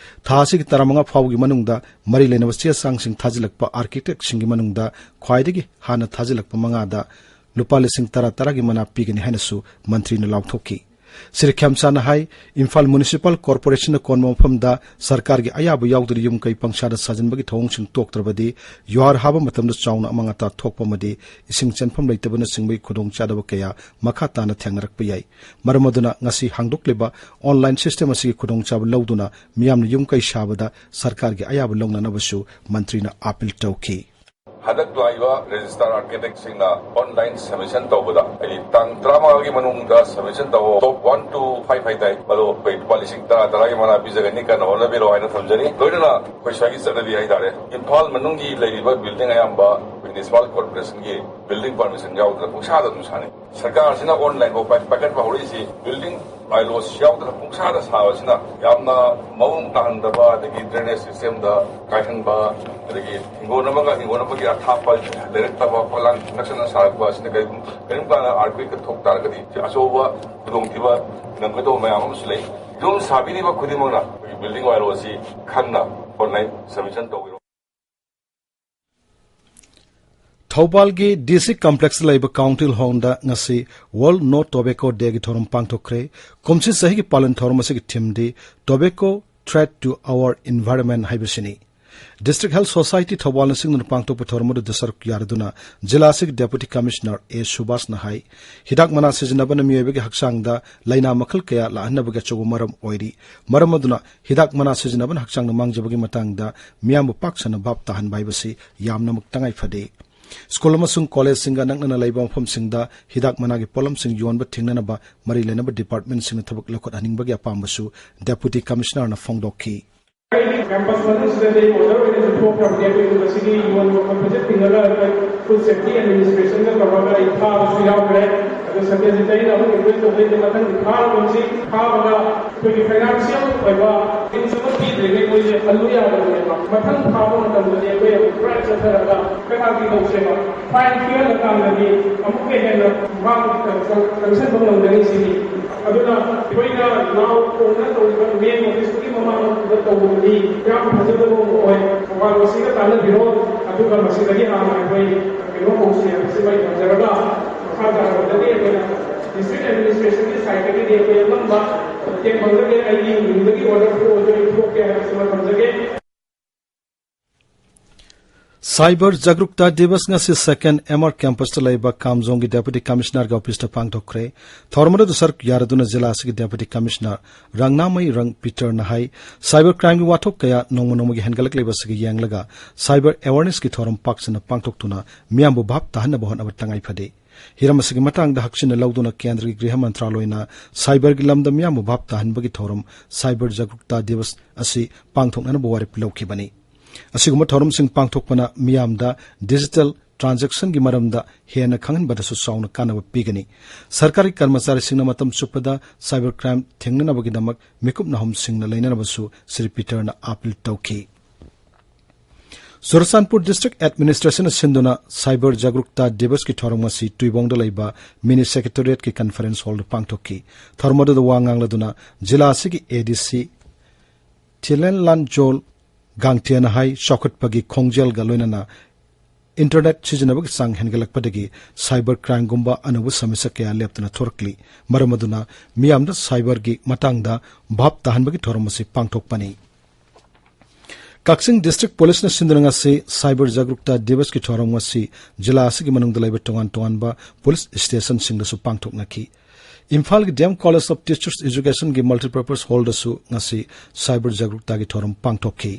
ꯊꯥ ꯑꯁꯤꯒꯤ ꯇꯔꯥꯃꯉꯥ ꯐꯥꯎꯕꯒꯤ ꯃꯅꯨꯡꯗ ꯃꯔꯤ ꯂꯩꯅꯕ ꯆꯦ ꯆꯥꯡꯁꯤꯡ ꯊꯥꯖꯤꯜꯂꯛꯄ ꯑꯥꯔꯀꯤꯇꯦꯛꯁꯤꯡꯒꯤ ꯃꯅꯨꯡꯗ ꯈ꯭ꯋꯥꯏꯗꯒꯤ ꯍꯥꯟꯅ ꯊꯥꯖꯤꯜꯂꯛꯄ ꯃꯉꯥꯗ ꯂꯨꯄꯥ ꯂꯤꯁꯤꯡ ꯇꯔꯥ ꯇꯔꯥꯒꯤ ꯃꯅꯥ ꯄꯤꯒꯅꯤ ꯍꯥꯏꯅꯁꯨ ꯃꯟꯇ꯭ꯔꯤꯅ ꯂꯥꯎꯊꯣꯛꯈꯤ꯫ ꯁ꯭ꯔꯤ ꯈꯦꯝꯆꯥꯅ ꯍꯥꯏ, ꯏꯝꯐꯥꯜ ꯃ꯭ꯌꯨꯅꯤꯁꯤꯄꯥꯜ ꯀꯣꯔꯄꯣꯔꯦꯁꯟꯅ ꯀꯣꯟꯕ ꯃꯐꯝꯗ ꯁꯔꯀꯥꯔꯒꯤ ꯑꯌꯥꯕ ꯌꯥꯎꯗꯅ ꯌꯨꯝ ꯀꯩ ꯄꯪꯁꯥꯗ ꯁꯥꯖꯤꯟꯕꯒꯤ ꯊꯧꯑꯣꯡꯁꯤꯡ ꯇꯣꯛꯇ꯭ꯔꯕꯗꯤ ꯌꯨꯍꯥꯔ ꯍꯥꯕ ꯃꯇꯝꯗ ꯆꯥꯎꯅ ꯑꯃꯥꯡ ꯑꯇꯥ ꯊꯣꯛꯄ ꯑꯃꯗꯤ ꯏꯁꯤꯡ ꯆꯦꯟꯐꯝ ꯂꯩꯇꯕꯅꯆꯤꯡꯕꯒꯤ ꯈꯨꯗꯣꯡꯆꯥꯗꯕ ꯀꯌꯥ ꯃꯈꯥ ꯇꯥꯅ ꯊꯦꯡꯅꯔꯛꯄ ꯌꯥꯏ꯫ ꯃꯔꯝ ꯑꯗꯨꯅ ꯉꯁꯤ ꯍꯥꯡꯗꯣꯛꯂꯤꯕ ꯑꯣꯟꯂꯥꯏꯟ ꯁꯤꯁꯇꯦꯝ ꯑꯁꯤꯒꯤ ꯈꯨꯗꯣꯡꯆꯥꯕ ꯂꯧꯗꯨꯅ ꯃꯤꯌꯥꯝꯅ ꯌꯨꯝ ꯀꯩ ꯁꯥꯕꯗ ꯁꯔꯀꯥꯔꯒꯤ ꯑꯌꯥꯕ ꯂꯧꯅꯅꯕꯁꯨ ꯃꯟꯇ꯭ꯔꯤꯅ ꯑꯥꯄꯤꯜ ꯇꯧꯈꯤ꯫ ꯍꯟꯗꯛ ꯂꯥꯛꯏꯕ ꯔꯦꯖꯤꯁꯇꯥꯔ ꯑꯥꯔꯀꯤꯇꯦꯛꯁꯤꯡꯅ ꯑꯣꯟꯂꯥꯏꯟ ꯁꯕꯃꯤꯁꯟ ꯇꯧꯕꯗ, ꯍꯥꯏꯗꯤ ꯇꯥꯡ ꯇꯔꯥꯃꯉꯥꯒꯤ ꯃꯅꯨꯡꯗ ꯁꯕꯃꯤꯁꯟ ꯇꯧꯑꯣ, ꯇꯣꯞ ꯋꯥꯟ ꯇꯨ ꯐꯥꯏꯚ ꯍꯥꯏꯇꯥꯔꯦ, ꯑꯗꯣ ꯑꯩꯈꯣꯏ ꯂꯨꯄꯥ ꯂꯤꯁꯤꯡ ꯇꯔꯥ ꯇꯔꯥꯒꯤ ꯃꯅꯥ ꯄꯤꯖꯒꯅꯤ, ꯀꯟꯅ ꯍꯣꯠꯅꯕꯤꯔꯣ ꯍꯥꯏꯅ ꯊꯝꯖꯔꯤ꯫ ꯂꯣꯏꯅꯅ ꯑꯩꯈꯣꯏ ꯁ꯭ꯋꯥꯏꯒꯤ ꯆꯠꯅꯕꯤ ꯍꯥꯏꯇꯥꯔꯦ, ꯏꯝꯐꯥꯜ ꯃꯅꯨꯡꯒꯤ ꯂꯩꯔꯤꯕ ꯕꯤꯜꯗꯤꯡ ꯑꯌꯥꯝꯕ ꯃ꯭ꯌꯨꯅꯤꯁꯤꯄꯥꯜ ꯀꯣꯔꯄꯣꯔꯦꯁꯟꯒꯤ ꯕꯤꯜꯗꯤꯡ ꯄꯔꯃꯤꯁꯟ ꯌꯥꯎꯗꯅ ꯄꯨꯡꯁꯥꯗ ꯑꯗꯨꯝ ꯁꯥꯅꯩ꯫ ꯁꯔꯀꯥꯔꯁꯤꯅ ꯑꯣꯟꯂꯥꯏꯟ ꯐꯥꯎ ꯄꯥꯏ-, ꯄꯥꯏꯈꯠꯄ ꯍꯧꯔꯛꯏꯁꯤ ꯕꯤꯜꯗꯤꯡ ꯕꯥꯏꯂꯣꯁ ꯌꯥꯎꯗꯅ ꯄꯨꯡꯁꯥꯗ ꯁꯥꯕꯁꯤꯅ ꯌꯥꯝꯅ ꯃꯑꯣꯡ ꯇꯥꯍꯟꯗꯕ, ꯑꯗꯒꯤ ꯗ꯭ꯔꯦꯅꯦꯖ ꯁꯤꯁꯇꯦꯝꯗ ꯀꯥꯏꯍꯟꯕ, ꯑꯗꯒꯤ ꯍꯤꯡꯒꯣꯜ ꯑꯃꯒ ꯍꯤꯡꯒꯣꯜ ꯑꯃꯒꯤ ꯑꯊꯥꯞꯄ ꯂꯩꯔꯛꯇꯕ, ꯐꯛꯂꯥꯡ ꯅꯛꯁꯟꯅ ꯁꯥꯔꯛꯄ ꯑꯁꯤꯅ ꯀꯔꯤꯒꯨꯝ-, ꯀꯔꯤꯒꯨꯝꯕ ꯀꯥꯟꯗ ꯑꯥꯔꯊꯀ꯭ꯋꯦꯛꯀ ꯊꯣꯛ ꯇꯥꯔꯒꯗꯤ ꯁꯤ ꯑꯆꯧꯕ ꯈꯨꯗꯣꯡꯊꯤꯕ ꯅꯪꯒꯗꯧꯕ ꯃꯌꯥꯝ ꯑꯃꯁꯨ ꯂꯩ꯫ ꯌꯨꯝ ꯁꯥꯕꯤꯔꯤꯕ ꯈꯨꯗꯤꯡꯃꯛꯅ ꯑꯩꯈꯣꯏꯒꯤ ꯕꯤꯜꯗꯤꯡ ꯕꯥꯏꯂꯣ ꯑꯁꯤ ꯈꯪꯅ ꯑꯣꯟꯂꯥꯏꯟ ꯁꯕꯃꯤꯁꯟ ꯇꯧꯕꯤꯔꯣ꯫ ꯊꯧꯕꯥꯜꯒꯤ ꯗꯤ ꯁꯤ ꯀꯝꯄ꯭ꯂꯦꯛꯁꯇ ꯂꯩꯕ ꯀꯥꯎꯟꯇꯤꯜ ꯍꯣꯜꯗ ꯉꯁꯤ ꯋꯥꯔꯜꯗ ꯅꯣ ꯇꯣꯕꯦꯀꯣ ꯗꯦꯒꯤ ꯊꯧꯔꯝ ꯄꯥꯡꯊꯣꯛꯈ꯭ꯔꯦ꯫ ꯀꯨꯝꯁꯤ ꯆꯍꯤꯒꯤ ꯄꯥꯂꯟ ꯊꯧꯔꯝ ꯑꯁꯤꯒꯤ ꯊꯤꯝꯗꯤ Tobacco Threat to Our Environment ꯍꯥꯏꯕꯁꯤꯅꯤ꯫ ꯗꯤꯁꯇ꯭ꯔꯤꯛ ꯍꯦꯜꯊ ꯁꯣꯁꯥꯏꯇꯤ ꯊꯧꯕꯥꯜꯅ ꯁꯤꯟꯗꯨꯅ ꯄꯥꯡꯊꯣꯛꯄ ꯊꯧꯔꯝ ꯑꯗꯨꯗ ꯁꯔꯨꯛ ꯌꯥꯔꯗꯨꯅ ꯖꯤꯂꯥ ꯑꯁꯤꯒꯤ ꯗꯦꯄꯨꯇꯤ ꯀꯃꯤꯁꯅꯔ ꯑꯦ ꯁꯨꯕꯥꯁꯅ ꯍꯥꯏ, ꯍꯤꯗꯥꯛ ꯃꯅꯥ ꯁꯤꯖꯤꯟꯅꯕꯅ ꯃꯤꯑꯣꯏꯕꯒꯤ ꯍꯛꯆꯥꯡꯗ ꯂꯥꯏꯅꯥ ꯃꯈꯜ ꯀꯌꯥ ꯂꯥꯛꯍꯟꯅꯕꯒꯤ ꯑꯆꯧꯕ ꯃꯔꯝ ꯑꯣꯏꯔꯤ꯫ ꯃꯔꯝ ꯑꯗꯨꯅ ꯍꯤꯗꯥꯛ ꯃꯅꯥ ꯁꯤꯖꯤꯟꯅꯕꯅ ꯍꯛꯆꯥꯡꯗ ꯃꯥꯡꯖꯕꯒꯤ ꯃꯇꯥꯡꯗ ꯃꯤꯌꯥꯝꯕꯨ ꯄꯥꯛ ꯁꯟꯅ ꯚꯥꯞ ꯇꯥꯍꯟꯕ ꯍꯥꯏꯕꯁꯤ ꯌꯥꯝꯅꯃꯛ ꯇꯉꯥꯏ ꯐꯗꯦ꯫ ꯁ꯭ꯀꯨꯜ ꯑꯃꯁꯨꯡ ꯀꯣꯂꯦꯖꯁꯤꯡꯒ ꯅꯛꯅꯅ ꯂꯩꯕ ꯃꯐꯝꯁꯤꯡꯗ ꯍꯤꯗꯥꯛ ꯃꯅꯥꯒꯤ ꯄꯣꯠꯂꯝꯁꯤꯡ ꯌꯣꯟꯕ ꯊꯤꯡꯅꯅꯕ ꯃꯔꯤ ꯂꯩꯅꯕ ꯗꯤꯄꯥꯔꯠꯃꯦꯟꯁꯤꯡꯅ ꯊꯕꯛ ꯂꯧꯈꯠꯍꯟꯅꯤꯡꯕꯒꯤ ꯑꯄꯥꯝꯕꯁꯨ ꯗꯦꯄꯨꯇꯤ ꯀꯃꯤꯁꯅꯔꯅ ꯐꯣꯡꯗꯣꯛꯈꯤ꯫ ꯑꯩꯒꯤ ꯀꯦꯝꯄꯁ ꯃꯅꯨꯡꯁꯤꯗꯗꯤ ꯑꯣꯔꯗꯔ ꯑꯣꯏꯅꯁꯨ ꯊꯣꯛꯈ꯭ꯔꯕꯅꯦ꯫ ꯑꯩꯈꯣꯏ ꯉꯁꯤꯒꯤ ꯌꯣꯟꯕ ꯈꯣꯠꯄꯁꯦ ꯊꯤꯡꯉꯒ ꯑꯩꯈꯣꯏ ꯐꯨꯗ ꯁꯦꯐꯇꯤ ꯑꯦꯗꯃꯤꯅꯤꯁꯇ꯭ꯔꯦꯁꯟꯒ ꯇꯧꯔꯒ ꯑꯩ ꯐꯥꯕꯁꯨ ꯌꯥꯎꯈ꯭ꯔꯦ꯫ ꯑꯗꯣ ꯁꯇ꯭ꯌꯖꯤꯠ ꯑꯩꯅ ꯑꯃꯨꯛ ꯔꯤꯀ꯭ꯋꯦꯁ ꯇꯧꯖꯩꯁꯦ, ꯃꯊꯪꯗꯤ ꯐꯥꯔꯒꯨꯝꯁꯤ꯫ ꯐꯥꯕꯗ ꯑꯩꯈꯣꯏꯒꯤ ꯐꯥꯏꯅꯥꯟꯁꯤꯌꯦꯜ ꯑꯣꯏꯕ ꯊꯤꯡꯁ ꯑꯃ ꯄꯤꯗ꯭ꯔꯤꯉꯩ ꯃꯣꯏꯁꯦ ꯍꯜꯂꯨ ꯌꯥꯗꯕꯅꯦꯕ꯫ ꯃꯊꯪ ꯐꯥꯕ ꯃꯇꯝꯗꯗꯤ ꯑꯩꯈꯣꯏ ꯑꯃꯨꯛ ꯄꯨꯔꯥ ꯆꯠꯊꯔꯒ ꯄꯦꯅꯥꯜꯇꯤ ꯇꯧꯁꯦꯕ꯫ ꯐꯥꯏꯟ ꯊꯤꯍꯜꯂꯀꯥꯟꯗꯗꯤ ꯑꯃꯨꯛꯀ ꯍꯦꯟꯅ ꯃꯥ ꯆꯪꯁꯟꯕ ꯉꯝꯒꯅꯤ ꯁꯤꯅꯤ꯫ ꯑꯗꯨꯅ ꯑꯩꯈꯣꯏꯅ ꯅꯥꯎ ꯈꯣꯡꯅ ꯇꯧꯔꯤꯕ ꯃꯦꯟ ꯑꯣꯐꯤꯁꯇꯨꯒꯤ ꯃꯃꯥꯡꯗ ꯇꯧꯕꯗꯨꯗꯤ ꯌꯥꯝ ꯐꯖꯗꯕ ꯑꯃ ꯑꯣꯏ꯫ ꯊꯧꯕꯥꯜ ꯃꯁꯤꯒ ꯇꯥꯟꯅꯕꯤꯔꯣ, ꯑꯗꯨꯒ ꯃꯁꯤꯗꯒꯤ ꯍꯥꯟꯅ ꯑꯩꯈꯣꯏ ꯀꯩꯅꯣ ꯍꯧꯁꯤ ꯍꯥꯏꯕꯁꯤꯃ ꯑꯩ ꯊꯝꯖꯔꯒ, ꯃꯈꯥ ꯇꯥꯔꯛꯄꯗꯗꯤ ꯑꯩꯈꯣꯏꯅ ꯗꯤꯁꯇ꯭ꯔꯤꯛ ꯑꯦꯗꯃꯤꯅꯤꯁꯇ꯭ꯔꯦꯁꯟꯒꯤ ꯁꯥꯏꯠꯇꯒꯤꯗꯤ ꯑꯩꯈꯣꯏ ꯑꯉꯝꯕ ꯇꯦꯡꯕꯪꯗꯒꯤ ꯑꯩꯒꯤ ꯌꯨꯝꯗꯒꯤ ꯑꯣꯔꯗꯔ ꯊꯣꯛꯑꯁꯨ ꯑꯩ ꯊꯣꯛꯀꯦ ꯍꯥꯏꯕꯁꯤꯃ ꯊꯝꯖꯒꯦ꯫ ꯁꯥꯏꯕꯔ ꯖꯒ꯭ꯔꯨꯛꯇꯥ ꯗꯤꯕꯁ ꯉꯁꯤ ꯁꯦꯀꯦꯟ ꯑꯦꯝ ꯑꯥꯔ ꯀꯦꯝꯄꯁꯇ ꯂꯩꯕ ꯀꯥꯝꯖꯣꯡꯒꯤ ꯗꯦꯄꯨꯇꯤ ꯀꯃꯤꯁꯅꯔꯒꯤ ꯑꯣꯐꯤꯁꯇ ꯄꯥꯡꯊꯣꯛꯈ꯭ꯔꯦ꯫ ꯊꯧꯔꯝ ꯑꯗꯨꯗ ꯁꯔꯨꯛ ꯌꯥꯔꯗꯨꯅ ꯖꯤꯂꯥ ꯑꯁꯤꯒꯤ ꯗꯦꯄꯨꯇꯤ ꯀꯃꯤꯁꯅꯔ ꯔꯪꯅꯥꯃꯩ ꯔꯪ ꯄꯤꯇꯔꯅ ꯍꯥꯏ, ꯁꯥꯏꯕꯔ ꯀ꯭ꯔꯥꯏꯝꯒꯤ ꯋꯥꯊꯣꯛ ꯀꯌꯥ ꯅꯣꯡꯃ ꯅꯣꯡꯃꯒꯤ ꯍꯦꯟꯒꯠꯂꯛꯂꯤꯕ ꯑꯁꯤꯒ ꯌꯦꯡꯂꯒ ꯁꯥꯏꯕꯔ ꯑꯦꯋꯥꯔꯅꯦꯁꯀꯤ ꯊꯧꯔꯝ ꯄꯥꯛ ꯁꯟꯅ ꯄꯥꯡꯊꯣꯛꯇꯨꯅ ꯃꯤꯌꯥꯝꯕꯨ ꯚꯥꯞ ꯇꯥꯍꯟꯅꯕ ꯍꯣꯠꯅꯕ ꯇꯉꯥꯏ ꯐꯗꯦ꯫ ꯍꯤꯔꯝ ꯑꯁꯤꯒꯤ ꯃꯇꯥꯡꯗ ꯍꯛꯆꯤꯟꯅ ꯂꯧꯗꯨꯅ ꯀꯦꯟꯗ꯭ꯔꯒꯤ ꯒ꯭ꯔꯤꯍ ꯃꯟꯇ꯭ꯔꯥꯂꯣꯏꯅ ꯁꯥꯏꯕꯔꯒꯤ ꯂꯝꯗ ꯃꯤꯌꯥꯝꯕꯨ ꯚꯥꯞ ꯇꯥꯍꯟꯕꯒꯤ ꯊꯧꯔꯝ ꯁꯥꯏꯕꯔ ꯖꯒ꯭ꯔꯨꯛꯇꯥ ꯗꯤꯕꯁ ꯑꯁꯤ ꯄꯥꯡꯊꯣꯛꯅꯅꯕ ꯋꯥꯔꯦꯞ ꯂꯧꯈꯤꯕꯅꯤ꯫ ꯑꯁꯤꯒꯨꯝꯕ ꯊꯧꯔꯝꯁꯤꯡ ꯄꯥꯡꯊꯣꯛꯄꯅ ꯃꯤꯌꯥꯝꯗ ꯗꯤꯖꯤꯇꯦꯜ ꯇ꯭ꯔꯥꯟꯖꯦꯛꯁꯟꯒꯤ ꯃꯔꯝꯗ ꯍꯦꯟꯅ ꯈꯪꯍꯟꯕꯗꯁꯨ ꯆꯥꯎꯅ ꯀꯥꯟꯅꯕ ꯄꯤꯒꯅꯤ꯫ ꯁꯔꯀꯥꯔꯒꯤ ꯀꯔꯃꯆꯥꯔꯤꯁꯤꯡꯅ ꯃꯇꯝ ꯆꯨꯞꯄꯗ ꯁꯥꯏꯕꯔ ꯀ꯭ꯔꯥꯏꯝ ꯊꯦꯡꯅꯅꯕꯒꯤꯗꯃꯛ ꯃꯤꯀꯨꯞ ꯅꯥꯍꯨꯝꯁꯤꯡꯅ ꯂꯩꯅꯅꯕꯁꯨ ꯁ꯭ꯔꯤ ꯄꯤꯇꯔꯅ ꯑꯥꯄꯤꯜ ꯇꯧꯈꯤ꯫ ꯆꯨꯔꯆꯥꯟꯄꯨꯔ ꯗꯤꯁꯇ꯭ꯔꯤꯛ ꯑꯦꯗꯃꯤꯅꯤꯁꯇ꯭ꯔꯦꯁꯟꯅ ꯁꯤꯟꯗꯨꯅ ꯁꯥꯏꯕꯔ ꯖꯥꯒ꯭ꯔꯨꯛꯇꯥ ꯗꯤꯕꯁꯀꯤ ꯊꯧꯔꯝ ꯉꯁꯤ ꯇꯨꯏꯕꯣꯡꯗ ꯂꯩꯕ ꯃꯤꯅꯤ ꯁꯦꯀ꯭ꯔꯦꯇꯔꯤꯌꯦꯠꯀꯤ ꯀꯟꯐꯔꯦꯟꯁ ꯍꯣꯜꯗ ꯄꯥꯡꯊꯣꯛꯈꯤ꯫ ꯊꯧꯔꯝ ꯑꯗꯨꯗ ꯋꯥ ꯉꯥꯡꯂꯗꯨꯅ ꯖꯤꯂꯥ ꯑꯁꯤꯒꯤ ꯑꯦ ꯗꯤ ꯁꯤ ꯊꯤꯂꯦꯟꯂꯥꯟꯖꯣꯜ ꯒꯥꯡꯊꯦꯟꯅ ꯍꯥꯏ, ꯆꯥꯎꯈꯠꯄꯒꯤ ꯈꯣꯡꯖꯦꯜꯒ ꯂꯣꯏꯅꯅ ꯏꯟꯇꯔꯅꯦꯠ ꯁꯤꯖꯤꯟꯅꯕꯒꯤ ꯆꯥꯡ ꯍꯦꯟꯒꯠꯂꯛꯄꯗꯒꯤ ꯁꯥꯏꯕꯔ ꯀ꯭ꯔꯥꯏꯝꯒꯨꯝꯕ ꯑꯅꯧꯕ ꯁꯃꯁ꯭ꯌꯥ ꯀꯌꯥ ꯂꯦꯞꯇꯅ ꯊꯣꯔꯛꯂꯤ꯫ ꯃꯔꯝ ꯑꯗꯨꯅ ꯃꯤꯌꯥꯝꯗ ꯁꯥꯏꯕꯔꯒꯤ ꯃꯇꯥꯡꯗ ꯚꯥꯞ ꯇꯥꯍꯟꯕꯒꯤ ꯊꯧꯔꯝ ꯑꯁꯤ ꯄꯥꯡꯊꯣꯛꯄꯅꯤ꯫ ꯀꯛꯆꯤꯡ ꯗꯤꯁꯇ꯭ꯔꯤꯛ ꯄꯨꯂꯤꯁꯅ ꯁꯤꯟꯗꯨꯅ ꯉꯁꯤ ꯁꯥꯏꯕꯔ ꯖꯥꯒ꯭ꯔꯨꯛꯇꯥ ꯗꯤꯕꯁꯀꯤ ꯊꯧꯔꯝ ꯑꯁꯤ ꯖꯤꯂꯥ ꯑꯁꯤꯒꯤ ꯃꯅꯨꯡꯗ ꯂꯩꯕ ꯇꯣꯉꯥꯟ ꯇꯣꯉꯥꯟꯕ ꯄꯨꯂꯤꯁ ꯁ꯭ꯇꯦꯁꯟꯁꯤꯡꯗꯁꯨ ꯄꯥꯡꯊꯣꯛꯅꯈꯤ꯫ ꯏꯝꯐꯥꯜꯒꯤ D M college of teachers ꯑꯦꯖꯨꯀꯦꯁꯟꯒꯤ ꯃꯜꯇꯤꯄꯔꯄꯁ ꯍꯣꯜꯗꯁꯨ ꯉꯁꯤ ꯁꯥꯏꯕꯔ ꯖꯥꯒ꯭ꯔꯨꯛꯇꯥꯒꯤ ꯊꯧꯔꯝ ꯄꯥꯡꯊꯣꯛꯈꯤ꯫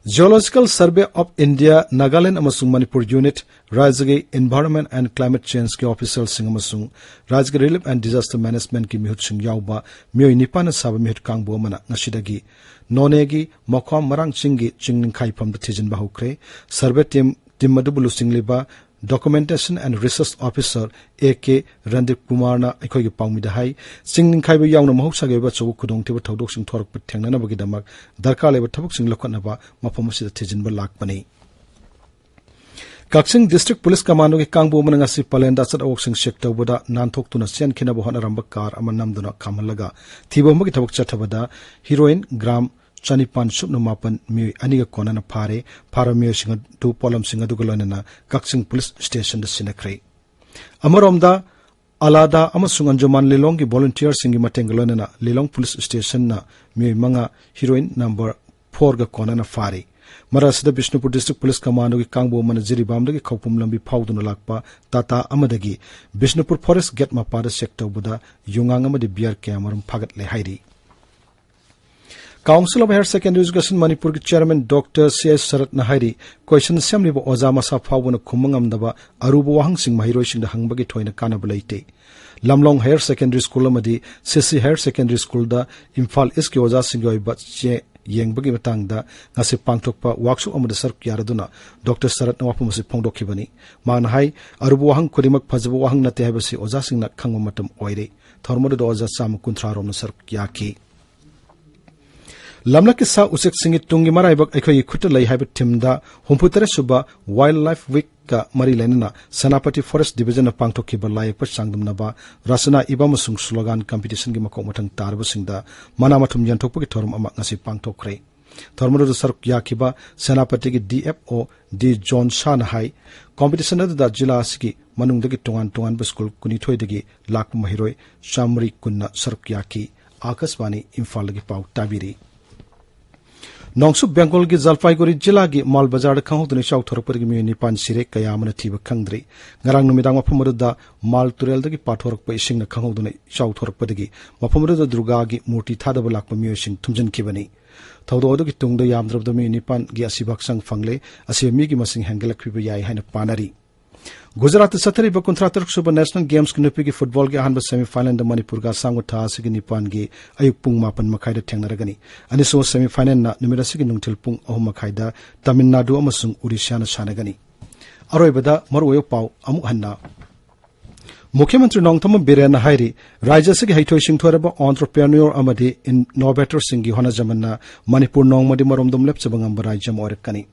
Geological Survey of India, Nagaland ꯑꯃꯁꯨꯡ ꯃꯅꯤꯄꯨꯔ unit, ꯔꯥꯖ꯭ꯌꯒꯤ Environment and Climate Changeꯀꯤ officialꯁꯤꯡ ꯑꯃꯁꯨꯡ ꯔꯥꯖ꯭ꯌꯒꯤ Relief and Disaster Managementꯀꯤ ꯃꯤꯍꯨꯠꯁꯤꯡ ꯌꯥꯎꯕ ꯃꯤꯑꯣꯏ ꯅꯤꯄꯥꯟꯅ ꯁꯥꯕ ꯃꯤꯍꯨꯠ ꯀꯥꯡꯕꯨ ꯑꯃꯅ ꯉꯁꯤꯗꯒꯤ ꯅꯣꯅꯦꯒꯤ ꯃꯈ꯭ꯋꯥꯝ ꯃꯔꯥꯡ ꯆꯤꯡꯒꯤ ꯆꯤꯡ ꯅꯤꯡꯈꯥꯏꯐꯝꯗ ꯊꯤꯖꯤꯟꯕ ꯍꯧꯈ꯭ꯔꯦ꯫ Survey team, team ꯑꯗꯨꯕꯨ ꯂꯨꯆꯤꯡꯂꯤꯕ Documentation and Research Officer A K Randeep ꯀꯨꯃꯥꯔꯅ ꯑꯩꯈꯣꯏꯒꯤ ꯄꯥꯎꯃꯤꯗ ꯍꯥꯏ, ꯆꯤꯡ ꯅꯤꯡꯈꯥꯏꯕ ꯌꯥꯎꯅ ꯃꯍꯧꯁꯥꯒꯤ ꯑꯣꯏꯕ ꯑꯆꯧꯕ ꯈꯨꯗꯣꯡꯊꯤꯕ ꯊꯧꯗꯣꯛꯁꯤꯡ ꯊꯣꯔꯛꯄ ꯊꯦꯡꯅꯅꯕꯒꯤꯗꯃꯛ ꯗꯔꯀꯥꯔ ꯂꯩꯕ ꯊꯕꯛꯁꯤꯡ ꯂꯧꯈꯠꯅꯕ ꯃꯐꯝ ꯑꯁꯤꯗ ꯊꯤꯖꯤꯟꯕ ꯂꯥꯛꯄꯅꯤ꯫ ꯀꯛꯆꯤꯡ District Police Commandoꯒꯤ ꯀꯥꯡꯕꯨ ꯑꯃꯅ ꯉꯁꯤ ꯄꯂꯦꯟꯗ ꯑꯆꯠ ꯑꯋꯣꯛꯁꯤꯡ check ꯇꯧꯕꯗ ꯅꯥꯟꯊꯣꯛꯇꯨꯅ ꯆꯦꯟꯈꯤꯅꯕ ꯍꯣꯠꯅꯔꯝꯕ car ꯑꯃ ꯅꯝꯗꯨꯅ ꯈꯥꯝꯍꯜꯂꯒ ꯊꯤꯕ ꯍꯨꯝꯕꯒꯤ ꯊꯕꯛ ꯆꯠꯊꯕꯗ heroin gram ꯆꯅꯤꯄꯥꯟ ꯁꯨꯞꯅ ꯃꯥꯄꯟ ꯃꯤꯑꯣꯏ ꯑꯅꯤꯒ ꯀꯣꯟꯅꯅ ꯐꯥꯔꯦ꯫ ꯐꯥꯔꯕ ꯃꯤꯑꯣꯏꯁꯤꯡ ꯑꯗꯨ ꯄꯣꯠꯂꯝꯁꯤꯡ ꯑꯗꯨꯒ ꯂꯣꯏꯅꯅ ꯀꯛꯆꯤꯡ Police Stationꯗ ꯁꯤꯟꯅꯈ꯭ꯔꯦ꯫ ꯑꯃꯔꯣꯝꯗ, ꯑꯂꯥꯗꯥ ꯑꯃꯁꯨꯡ ꯑꯟꯖꯨꯃꯥꯟ ꯂꯤꯂꯣꯡꯒꯤ volunteerꯁꯤꯡꯒꯤ ꯃꯇꯦꯡꯒ ꯂꯣꯏꯅꯅ ꯂꯤꯂꯣꯡ Police Stationꯅ ꯃꯤꯑꯣꯏ ꯃꯉꯥ heroin number fourꯒ ꯀꯣꯟꯅꯅ ꯐꯥꯔꯤ꯫ ꯃꯔꯛ ꯑꯁꯤꯗ, ꯕꯤꯁꯅꯨꯄꯨꯔ District Police Commandoꯒꯤ ꯀꯥꯡꯕꯨ ꯑꯃꯅ ꯖꯤꯔꯤꯕꯥꯝꯗꯒꯤ ꯈꯧꯄꯨꯝ ꯂꯝꯕꯤ ꯐꯥꯎꯗꯨꯅ ꯂꯥꯛꯄ Tata ꯑꯃꯗꯒꯤ ꯕꯤꯁꯅꯨꯄꯨꯔ Forest Gate ꯃꯄꯥꯗ check ꯇꯧꯕꯗ ꯌꯨꯉꯥꯡ ꯑꯃꯗꯤ beer ꯀꯌꯥꯃꯔꯨꯝ ꯐꯥꯒꯠꯂꯦ ꯍꯥꯏꯔꯤ꯫ Council of Higher Secondary Education ꯃꯅꯤꯄꯨꯔꯒꯤ Chairman Doctor C I ꯁꯔꯠꯅ ꯍꯥꯏꯔꯤ, question ꯁꯦꯝꯂꯤꯕ ꯑꯣꯖꯥ ꯃꯁꯥ ꯐꯥꯎꯕꯅ ꯈꯨꯝꯕ ꯉꯝꯗꯕ ꯑꯔꯨꯕ ꯋꯥꯍꯪꯁꯤꯡ ꯃꯍꯩꯔꯣꯏꯁꯤꯡꯗ ꯍꯪꯕꯒꯤ ꯊꯣꯏꯅ ꯀꯥꯟꯅꯕ ꯂꯩꯇꯦ꯫ ꯂꯝꯂꯣꯡ Higher Secondary School ꯑꯃꯗꯤ C C Higher Secondary Schoolꯗ Imphal Eastꯀꯤ ꯑꯣꯖꯥꯁꯤꯡꯒꯤ ꯑꯣꯏꯕ ꯆꯦ ꯌꯦꯡꯕꯒꯤ ꯃꯇꯥꯡꯗ ꯉꯁꯤ ꯄꯥꯡꯊꯣꯛꯄ workshop ꯑꯃꯗ ꯁꯔꯨꯛ ꯌꯥꯔꯗꯨꯅ Doctor ꯁꯔꯠꯅ ꯋꯥꯐꯝ ꯑꯁꯤ ꯐꯣꯡꯗꯣꯛꯈꯤꯕꯅꯤ꯫ ꯃꯥꯅ ꯍꯥꯏ, ꯑꯔꯨꯕ ꯋꯥꯍꯪ ꯈꯨꯗꯤꯡꯃꯛ ꯐꯖꯕ ꯋꯥꯍꯪ ꯅꯠꯇꯦ ꯍꯥꯏꯕꯁꯤ ꯑꯣꯖꯥꯁꯤꯡꯅ ꯈꯪꯕ ꯃꯇꯝ ꯑꯣꯏꯔꯦ꯫ ꯊꯧꯔꯝ ꯑꯗꯨꯗ ꯑꯣꯖꯥ ꯆꯥꯝꯃ ꯀꯨꯟꯊ꯭ꯔꯥ ꯔꯣꯝꯅ ꯁꯔꯨꯛ ꯌꯥꯈꯤ꯫ ꯂꯝꯂꯛꯀꯤ ꯁꯥ ꯎꯆꯦꯛꯁꯤꯡꯒꯤ ꯇꯨꯡꯒꯤ ꯃꯔꯥꯏꯕꯛ ꯑꯩꯈꯣꯏꯒꯤ ꯈꯨꯠꯇ ꯂꯩ ꯍꯥꯏꯕ themeꯗ ꯍꯨꯝꯐꯨꯇꯔꯦꯠ ꯁꯨꯕ Wildlife Weekꯀ ꯃꯔꯤ ꯂꯩꯅꯅ ꯁꯦꯅꯥꯄꯇꯤ Forest Divisionꯅ ꯄꯥꯡꯊꯣꯛꯈꯤꯕ ꯂꯥꯏꯌꯦꯛꯄ ꯆꯥꯡꯗꯝꯅꯕ, ꯔꯆꯅꯥ ꯏꯕ ꯑꯃꯁꯨꯡ slogan competitionꯒꯤ ꯃꯀꯣꯛ ꯃꯊꯪ ꯇꯥꯔꯕꯁꯤꯡꯗ ꯃꯅꯥ ꯃꯊꯨꯝ ꯌꯦꯟꯊꯣꯛꯄꯒꯤ ꯊꯧꯔꯝ ꯑꯃ ꯉꯁꯤ ꯄꯥꯡꯊꯣꯛꯈ꯭ꯔꯦ꯫ ꯊꯧꯔꯝ ꯑꯗꯨꯗ ꯁꯔꯨꯛ ꯌꯥꯈꯤꯕ ꯁꯦꯅꯥꯄꯇꯤꯒꯤ D F O D John Shahꯅ ꯍꯥꯏ, competition ꯑꯗꯨꯗ ꯖꯤꯂꯥ ꯑꯁꯤꯒꯤ ꯃꯅꯨꯡꯗꯒꯤ ꯇꯣꯉꯥꯟ ꯇꯣꯉꯥꯟꯕ school ꯀꯨꯟꯅꯤꯊꯣꯏꯗꯒꯤ ꯂꯥꯛꯄ ꯃꯍꯩꯔꯣꯏ ꯆꯥꯃꯔꯤ ꯀꯨꯟꯅ ꯁꯔꯨꯛ ꯌꯥꯈꯤ꯫ ꯑꯥꯀꯥꯁꯕꯥꯅꯤ ꯏꯝꯐꯥꯜꯗꯒꯤ ꯄꯥꯎ ꯇꯥꯕꯤꯔꯤ꯫ ꯅꯣꯡꯆꯨꯞ ꯕꯦꯡꯒꯣꯜꯒꯤ ꯖꯜꯄꯥꯏꯒꯨꯔꯤ ꯖꯤꯂꯥꯒꯤ ꯃꯥꯜ ꯕꯖꯥꯔꯗ ꯈꯪꯍꯧꯗꯅ ꯏꯆꯥꯎ ꯊꯣꯔꯛꯄꯗꯒꯤ ꯃꯤꯑꯣꯏ ꯅꯤꯄꯥꯟ ꯁꯤꯔꯦ, ꯀꯌꯥ ꯑꯃꯅ ꯊꯤꯕ ꯈꯪꯗ꯭ꯔꯤ꯫ ꯉꯔꯥꯡ ꯅꯨꯃꯤꯗꯥꯡ ꯃꯐꯝ ꯑꯗꯨꯗ ꯃꯥꯜ ꯇꯨꯔꯦꯜꯗꯒꯤ ꯄꯥꯊꯣꯔꯛꯄ ꯏꯁꯤꯡꯅ ꯈꯪꯍꯧꯗꯅ ꯏꯆꯥꯎ ꯊꯣꯔꯛꯄꯗꯒꯤ ꯃꯐꯝ ꯑꯗꯨꯗ ꯗꯨꯔꯒꯥꯒꯤ ꯃꯨꯔꯇꯤ ꯊꯥꯗꯕ ꯂꯥꯛꯄ ꯃꯤꯑꯣꯏꯁꯤꯡ ꯊꯨꯝꯖꯤꯟꯈꯤꯕꯅꯤ꯫ ꯊꯧꯗꯣꯛ ꯑꯗꯨꯒꯤ ꯇꯨꯡꯗ ꯌꯥꯝꯗ꯭ꯔꯕꯗ ꯃꯤꯑꯣꯏ ꯅꯤꯄꯥꯟꯒꯤ ꯑꯁꯤꯕ ꯍꯛꯆꯥꯡ ꯐꯪꯂꯦ꯫ ꯑꯁꯤꯕ ꯃꯤꯒꯤ ꯃꯁꯤꯡ ꯍꯦꯟꯒꯠꯂꯛꯈꯤꯕ ꯌꯥꯏ ꯍꯥꯏꯅ ꯄꯥꯅꯔꯤ꯫ ꯒꯨꯖꯔꯥꯠꯇ ꯆꯠꯊꯔꯤꯕ ꯀꯨꯟꯊ꯭ꯔꯥ ꯇꯔꯨꯛ ꯁꯨꯕ ꯅꯦꯁꯅꯦꯜ ꯒꯦꯝꯁꯀꯤ ꯅꯨꯄꯤꯒꯤ ꯐꯨꯠꯕꯣꯜꯒꯤ ꯑꯍꯥꯟꯕ ꯁꯦꯃꯤꯐꯥꯏꯅꯦꯜꯗ ꯃꯅꯤꯄꯨꯔꯒ ꯑꯁꯥꯡꯕ ꯊꯥ ꯑꯁꯤꯒꯤ ꯅꯤꯄꯥꯟꯒꯤ ꯑꯌꯨꯛ ꯄꯨꯡ ꯃꯥꯄꯟ ꯃꯈꯥꯏꯗ ꯊꯦꯡꯅꯔꯒꯅꯤ꯫ ꯑꯅꯤꯁꯨꯕ ꯁꯦꯃꯤꯐꯥꯏꯅꯦꯜꯅ ꯅꯨꯃꯤꯠ ꯑꯁꯤꯒꯤ ꯅꯨꯡꯊꯤꯜ ꯄꯨꯡ ꯑꯍꯨꯝ ꯃꯈꯥꯏꯗ ꯇꯥꯃꯤꯜ ꯅꯥꯗꯨ ꯑꯃꯁꯨꯡ ꯎꯔꯤꯁ꯭ꯌꯥꯅ ꯁꯥꯟꯅꯒꯅꯤ꯫ ꯑꯔꯣꯏꯕꯗ ꯃꯔꯨꯑꯣꯏꯕ ꯄꯥꯎ ꯑꯃꯨꯛ ꯍꯟꯅ꯫ ꯃꯨꯈ꯭ꯌ ꯃꯟꯇ꯭ꯔꯤ ꯅꯣꯡꯊꯣꯝꯕꯝ ꯕꯤꯔꯦꯟꯅ ꯍꯥꯏꯔꯤ, ꯔꯥꯖ꯭ꯌ ꯑꯁꯤꯒꯤ ꯍꯩꯊꯣꯏ ꯁꯤꯡꯊꯣꯏꯔꯕ entrepreneur ꯑꯃꯗꯤ innovatorꯁꯤꯡꯒꯤ ꯍꯣꯠꯅꯖꯃꯟꯅ ꯃꯅꯤꯄꯨꯔ ꯅꯣꯡꯃꯗꯤ ꯃꯔꯣꯝꯗꯣꯝ ꯂꯦꯞꯆꯕ ꯉꯝꯕ ꯔꯥꯖ꯭ꯌ ꯑꯃ ꯑꯣꯏꯔꯛꯀꯅꯤ꯫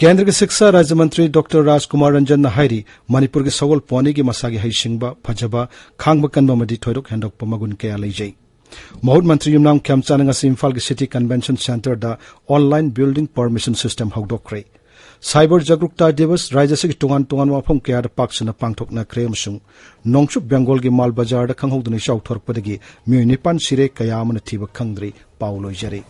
ꯀꯦꯟꯗ꯭ꯔꯒꯤ ꯁꯤꯛꯁꯥ ꯔꯥꯖ꯭ꯌ ꯃꯟꯇ꯭ꯔꯤ ꯗꯣꯛꯇꯔ ꯔꯥꯖꯀꯨꯃꯥꯔ ꯔꯟꯖꯟꯅ ꯍꯥꯏꯔꯤ, ꯃꯅꯤꯄꯨꯔꯒꯤ ꯁꯒꯣꯜ ꯄꯣꯅꯤꯒꯤ ꯃꯁꯥꯒꯤ ꯍꯩꯁꯤꯡꯕ, ꯐꯖꯕ, ꯈꯥꯡꯕ ꯀꯟꯕ ꯑꯃꯗꯤ ꯊꯣꯏꯗꯣꯛ ꯍꯦꯟꯗꯣꯛꯄ ꯃꯒꯨꯟ ꯀꯌꯥ ꯂꯩꯖꯩ꯫ ꯃꯍꯨꯠ ꯃꯟꯇ꯭ꯔꯤ ꯌꯨꯝꯅꯥꯝ ꯈꯦꯝꯆꯥꯟꯅ ꯉꯁꯤ ꯏꯝꯐꯥꯜꯒꯤ ꯁꯤꯇꯤ ꯀꯟꯚꯦꯟꯁꯟ ꯁꯦꯟꯇꯔꯗ online building permission system ꯍꯧꯗꯣꯛꯈ꯭ꯔꯦ꯫ ꯁꯥꯏꯕꯔ ꯖꯒ꯭ꯔꯨꯛꯇꯥ ꯗꯤꯕꯁ ꯔꯥꯖ꯭ꯌ ꯑꯁꯤꯒꯤ ꯇꯣꯉꯥꯟ ꯇꯣꯉꯥꯟꯕ ꯃꯐꯝ ꯀꯌꯥꯗ ꯄꯥꯛ ꯁꯟꯅ ꯄꯥꯡꯊꯣꯛꯅꯈ꯭ꯔꯦ ꯑꯃꯁꯨꯡ ꯅꯣꯡꯆꯨꯞ ꯕꯦꯡꯒꯣꯜꯒꯤ ꯃꯥꯜ ꯕꯖꯥꯔꯗ ꯈꯪꯍꯧꯗꯅ ꯏꯆꯥꯎ ꯊꯣꯔꯛꯄꯗꯒꯤ ꯃꯤꯑꯣꯏ ꯅꯤꯄꯥꯟ ꯁꯤꯔꯦ, ꯀꯌꯥ ꯑꯃꯅ ꯊꯤꯕ ꯈꯪꯗ꯭ꯔꯤ꯫ ꯄꯥꯎ ꯂꯣꯏꯖꯔꯦ꯫